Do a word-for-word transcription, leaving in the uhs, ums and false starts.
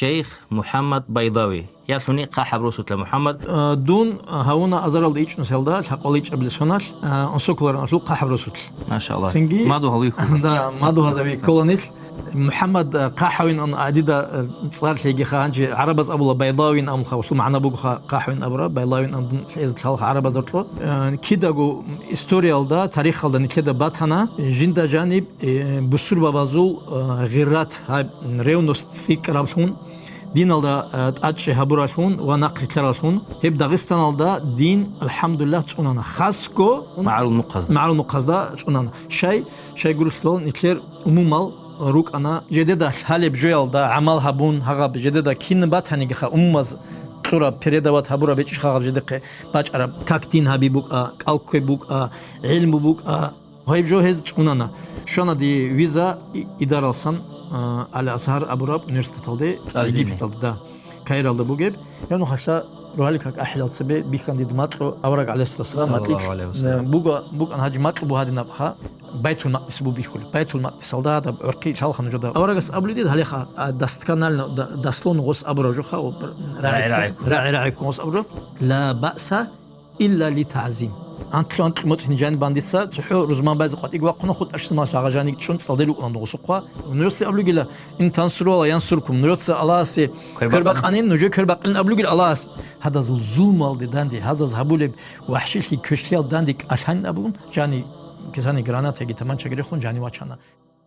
Шейх МухӀаммад Байдавий. Ялъуни хъахӀаб росулъа МухӀаммад. Э, дун гьавуна азаралда ичӀнусиялда, лъакъвал ичӀабилеб соналъ, э, унсоколаран алъул хъахӀаб росулъ. Машалла. Цинги мадугьал вихьула. Да, мадугьазаби кколанил. МухӀаммад, э, хъахӀавин ан адида, э, цӀар лъегиха, гьанже гӀарабаз абула Байдавин амха, улъул магӀна бугоха хъахӀавин абура, Байдавин ан дун лъезе лъалха гӀарабаз аркьо. Э, кидаго историялда, тарихалда нилъеда батана, жинда жаниб, э, бусурбабазул, э, гъиррат, гьаб, ревность цӀикӀкӀараблъун, диналда, э, тӀадчӀи гьабуралъун ва нахърилълъаралъун, гьеб Дагъистаналда дин, алхӀамдулиллагь, цӀунана. Хасго магӀарул нухъазда. МагӀарул нухъазда цӀунана. Щай, щайгурелъул нилъер умумал рукӀана, жедеда лъалеб жоялда гӀамал гьабун, гьагъаб жедеда кин батанигиха умумаз кьураб, передавать гьабураб гьечӀищха гьаб жедехъе бачӀараб, как дин гьаби букӀа, кӀал ккве букӀа, гӀилму букӀа, Гьеб жо гьез цӀунана. Щвана дие виза и-, идаралсан, а, Ал-Азгьар абураб университеталде, ЦӀалине. Египеталде, да. Каиралда бугеб. Я нухалъа рогьалил как ахӀилал цебе бихьан дида макьу авараг гӀалайгьиссалам, саллаллагьу макьилъ, гӀалайгьи ва саллам, э, буго, букӀан гьанже макьу буго гьадинабха, Байтул-Макъдис буго бихьулеб. Байтул-Макъдисалда гьадаб гӀурхъи лъалха нужеда. Аварагас абулеб дида гьалеха, а, досконально, да-, дословно гъос абураб жоха, рагӀи-, рагӀи-, рагӀи-, рагӀи-, рагӀи-, гъос абураб. Ла баъса илла ли тагӀзим. Анкьлу-анкьлу моцӀни жаниб бандица цохӀо рузман байзе къватӀиго вахъуна, хутӀа-щизмалъ гьагъа жаниб чӀун цӀалде рукӀуна гъосухъа. Нужеца абулигила, ин тансурула янсуркум, нужеца Аллагьасе квербакъанин, нужее квербакъилин абулигила Аллагьас. Гьадазул зулмуялде данде, гьадаз гьабулеб вахӀшилъи квешлъиял данде кӀалъанин абун, жани кисани гранатаги таманчаги рехун, жани вачана.